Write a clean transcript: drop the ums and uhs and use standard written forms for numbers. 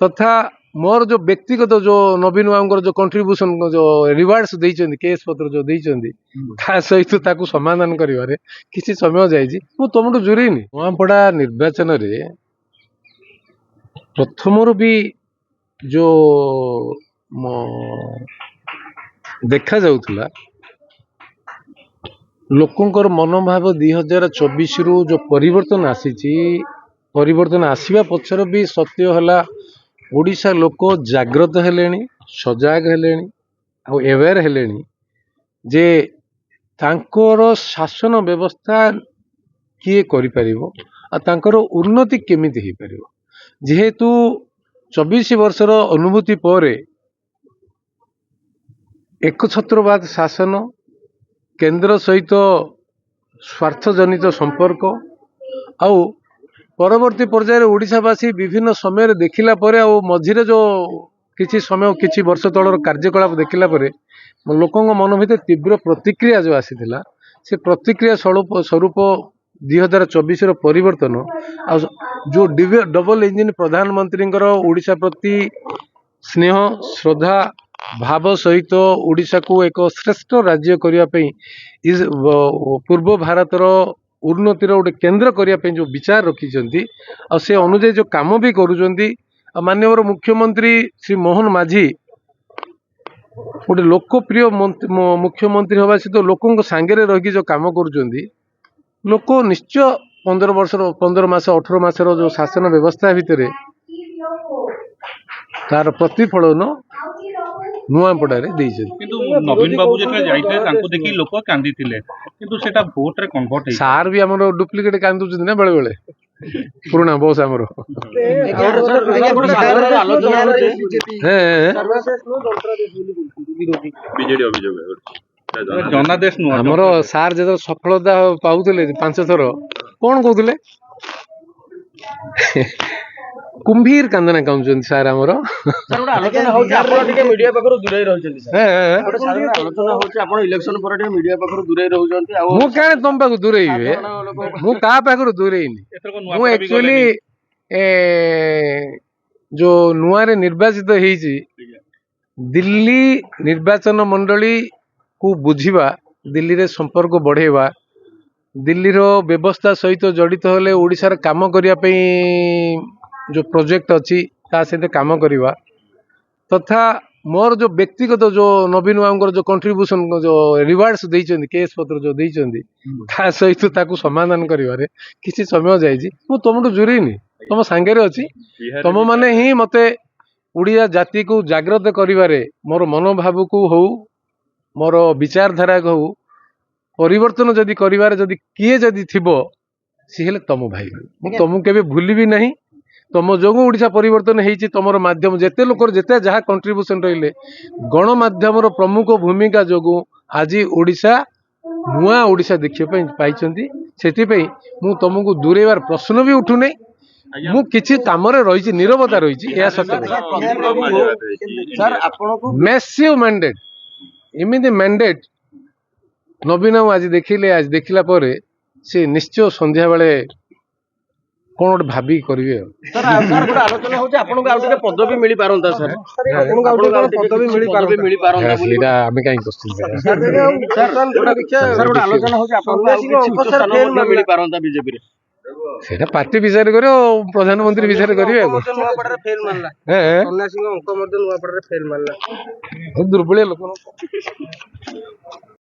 ତଥା ମୋର ଯୋଉ ବ୍ୟକ୍ତିଗତ ଯୋଉ ନବୀନ ବାବୁଙ୍କର ଯୋଉ କଣ୍ଟ୍ରିବ୍ୟୁସନ, ଯୋଉ ରିୱାର୍ଡସ ଦେଇଛନ୍ତି, କେସ୍ ପତ୍ର ଯୋଉ ଦେଇଛନ୍ତି, ତା ସହିତ ତାକୁ ସମାଧାନ କରିବାରେ କିଛି ସମୟ ଯାଇଛି। ମୁଁ ତମଠୁ ଦୂରେଇନି। ନୂଆପଡ଼ା ନିର୍ବାଚନରେ ପ୍ରଥମରୁ ବି ଯୋଉ ଦେଖାଯାଉଥିଲା ଲୋକଙ୍କର ମନୋଭାବ, 2024ରୁ ଯୋଉ ପରିବର୍ତ୍ତନ ଆସିଛି, ପରିବର୍ତ୍ତନ ଆସିବା ପଛର ବି ସତ୍ୟ ହେଲା ଓଡ଼ିଶା ଲୋକ ଜାଗ୍ରତ ହେଲେଣି, ସଜାଗ ହେଲେଣି ଆଉ ଏୱେର ହେଲେଣି ଯେ ତାଙ୍କର ଶାସନ ବ୍ୟବସ୍ଥା କିଏ କରିପାରିବ ଆଉ ତାଙ୍କର ଉନ୍ନତି କେମିତି ହେଇପାରିବ। ଯେହେତୁ 24 ବର୍ଷର ଅନୁଭୂତି ପରେ ଏକଛତ୍ରବାଦ ଶାସନ, କେନ୍ଦ୍ର ସହିତ ସ୍ୱାର୍ଥଜନିତ ସମ୍ପର୍କ ଆଉ ପରବର୍ତ୍ତୀ ପର୍ଯ୍ୟାୟରେ ଓଡ଼ିଶାବାସୀ ବିଭିନ୍ନ ସମୟରେ ଦେଖିଲା ପରେ ଆଉ ମଝିରେ ଯେଉଁ କିଛି ସମୟ, କିଛି ବର୍ଷ ତଳର କାର୍ଯ୍ୟକଳାପ ଦେଖିଲା ପରେ ଲୋକଙ୍କ ମନ ଭିତରେ ତୀବ୍ର ପ୍ରତିକ୍ରିୟା ଯେଉଁ ଆସିଥିଲା, ସେ ପ୍ରତିକ୍ରିୟା ସ୍ୱରୂପ 2024ର ପରିବର୍ତ୍ତନ ଆଉ ଯେଉଁ ଡବଲ ଇଞ୍ଜିନ୍ ପ୍ରଧାନମନ୍ତ୍ରୀଙ୍କର ଓଡ଼ିଶା ପ୍ରତି ସ୍ନେହ, ଶ୍ରଦ୍ଧା ଭାବ ସହିତ ଓଡ଼ିଶାକୁ ଏକ ଶ୍ରେଷ୍ଠ ରାଜ୍ୟ କରିବା ପାଇଁ, ପୂର୍ବ ଭାରତର ଉନ୍ନତିର ଗୋଟେ କେନ୍ଦ୍ର କରିବା ପାଇଁ ଯେଉଁ ବିଚାର ରଖିଛନ୍ତି ଆଉ ସେ ଅନୁଯାୟୀ ଯେଉଁ କାମ ବି କରୁଛନ୍ତି, ଆଉ ମାନ୍ୟବର ମୁଖ୍ୟମନ୍ତ୍ରୀ ଶ୍ରୀ ମୋହନ ମାଝୀ ଗୋଟେ ଲୋକପ୍ରିୟ ମୁଖ୍ୟମନ୍ତ୍ରୀ ହେବା ସହିତ ଲୋକଙ୍କ ସାଙ୍ଗରେ ରହିକି ଯେଉଁ କାମ କରୁଛନ୍ତି, ଲୋକ ନିଶ୍ଚୟ 15 ବର୍ଷର, 15 ମାସ, 18 ମାସର ଯେଉଁ ଶାସନ ବ୍ୟବସ୍ଥା ଭିତରେ ତାର ପ୍ରତିଫଳନ ନୂଆପଡ଼ାରେ ଦେଇଛନ୍ତି। କିନ୍ତୁ ନବୀନ ବାବୁ ଯେତେବେଳେ ଯାଇଥିଲେ, ତାଙ୍କୁ ଦେଖି ଲୋକ କାନ୍ଦିଥିଲେ, କିନ୍ତୁ ସେଟା ଭୋଟରେ କନଭର୍ଟ ହେଇଛି। ସାର୍ ବି ଆମର ଡୁପ୍ଲିକେଟ କାନ୍ଦୁଛନ୍ତି ନା ବେଳେ ବେଳେ, ପୁରୁଣା ବସ୍ ଆମର। ଆଲୋଚନା ହଉଛି ହେଁ। ବିଜେଡି ଅଭିଯୋଗ। ଜନାଦେଶ ନୁହଁ। ଆମର ସାର୍ ଯେତେବେଳେ ସଫଳତା ପାଉଥିଲେ 5 ଥର, କଣ କହୁଥିଲେ? କୁମ୍ଭୀର କାନ୍ଦଣା କାନ୍ଦୁଛନ୍ତି ସାର୍ ଆମର। ସାର୍, ଗୋଟେ ଆଲୋଚନା ହଉଛି ଆପଣ ଟିକେ ମିଡିଆ ପାଖରୁ ଦୂରେଇ ରହିଛନ୍ତି ସାର୍। ହେଁ। ଗୋଟେ ସାଧାରଣ ଆଲୋଚନା ହଉଛି ଆପଣ ଇଲେକ୍ସନ ପରେ ଟିକେ ମିଡିଆ ପାଖରୁ ଦୂରେଇ ରହୁଛନ୍ତି ଆଉ ମୁଁ କାହିଁ ତମ ପାଖକୁ ଦୂରେଇବି? ସାଧାରଣ ଲୋକ ମୁଁ କାହା ପାଖରୁ ଦୂରେଇନି। ଏଥରକ ମୁଁ ନୂଆପଡ଼ା ବି ଆକ୍ଚୁଆଲି ଗଲେନି। ଯୋଉ ନୂଆରେ ନିର୍ବାଚିତ ହେଇଛି, ଦିଲ୍ଲୀ ନିର୍ବାଚନ ମଣ୍ଡଳୀକୁ ବୁଝିବା, ଦିଲ୍ଲୀରେ ସମ୍ପର୍କ ବଢେଇବା, ଦିଲ୍ଲୀର ବ୍ୟବସ୍ଥା ସହିତ ଜଡ଼ିତ ହେଲେ ଓଡ଼ିଶାର କାମ କରିବା ପାଇଁ ଯୋଉ ପ୍ରୋଜେକ୍ଟ ଅଛି ତା ସହିତ କାମ କରିବା, ତଥା ମୋର ଯୋଉ ବ୍ୟକ୍ତିଗତ ଯୋଉ ନବୀନ ବାବୁଙ୍କର ଯୋଉ କଣ୍ଟ୍ରିବ୍ୟୁସନ, ଯୋଉ ରିୱାର୍ଡସ ଦେଇଛନ୍ତି, କେସ୍ ପତ୍ର ଯୋଉ ଦେଇଛନ୍ତି, ତା ସହିତ ତାକୁ ସମାଧାନ କରିବାରେ କିଛି ସମୟ ଯାଇଛି। ମୁଁ ତମଠୁ ଦୂରେଇନି, ତମ ସାଙ୍ଗରେ ଅଛି। ତମ ମାନେ ହିଁ ମତେ ଓଡ଼ିଆ ଜାତିକୁ ଜାଗ୍ରତ କରିବାରେ, ମୋର ମନୋଭାବକୁ ହଉ, ମୋର ବିଚାରଧାରାକୁ ହଉ, ପରିବର୍ତ୍ତନ ଯଦି କରିବାରେ ଯଦି କିଏ ଯଦି ଥିବ, ସିଏ ହେଲେ ତମ ଭାଇ। ମୁଁ ତମକୁ କେବେ ଭୁଲିବି ନାହିଁ। ତମ ଯୋଗୁଁ ଓଡ଼ିଶା ପରିବର୍ତ୍ତନ ହେଇଛି। ତମର ମାଧ୍ୟମ, ଯେତେ ଲୋକର ଯେତେ ଯାହା କଣ୍ଟ୍ରିବ୍ୟୁସନ ରହିଲେ, ଗଣମାଧ୍ୟମର ପ୍ରମୁଖ ଭୂମିକା ଯୋଗୁଁ ଆଜି ଓଡ଼ିଶା ନୂଆ ଓଡ଼ିଶା ଦେଖିବା ପାଇଁ ପାଇଛନ୍ତି। ସେଥିପାଇଁ ମୁଁ ତମକୁ ଦୂରେଇବାର ପ୍ରଶ୍ନ ବି ଉଠୁନି। ମୁଁ କିଛି କାମରେ ରହିଛି, ନିରବତା ରହିଛି, ଏହା ସତ କଥା। ସାର୍, ଆପଣଙ୍କୁ ମ୍ୟାସିଭ ମ୍ୟାଣ୍ଡେଟ୍, ଏମିତି ମ୍ୟାଣ୍ଡେଟ୍ ନବୀନ ବାବୁ ଆଜି ଦେଖିଲେ। ଆଜି ଦେଖିଲା ପରେ ସେ ନିଶ୍ଚୟ ସନ୍ଧ୍ୟାବେଳେ କଣ ଗୋଟେ ଭାବିକି କରିବେ। ଆଉ ସାର୍, ସାର୍, ଗୋଟେ ଆଲୋଚନା ହଉଛି ଆପଣଙ୍କୁ ଆଉ ଟିକେ ପଦବୀ ମିଳିପାରନ୍ତା ସାର୍, ଆପଣଙ୍କୁ ଆଉ ଟିକେ ପଦବୀ ମିଳିପାରନ୍ତା ବୋଲି। ସେଇଟା ଆମେ କାହିଁ କୋଶ୍ଚିନ୍ କରିବା? ସାର୍, ଗୋଟେ ଆଲୋଚନା ହଉଛି ଆପଣଙ୍କୁ ଆଉ କିଛି ଉଚ୍ଚ ସ୍ଥାନ ମଧ୍ୟ ମିଳିପାରନ୍ତା ବିଜେପିରେ। ସେଇଟା ପାର୍ଟି ବିଚାର କରିବ ଆଉ ପ୍ରଧାନମନ୍ତ୍ରୀ ବିଚାର କରିବେ। ଆଉ କଣ? ନୂଆପଡ଼ାରେ ଫେଲ ମାରିଲା। ହେଁ। ସନ୍ନ୍ୟାସୀଙ୍କ ଅଙ୍କ ମଧ୍ୟ ନୂଆପଡ଼ାରେ ଫେଲ ମାରିଲା। ଦୁର୍ବଳିଆ ଲୋକ।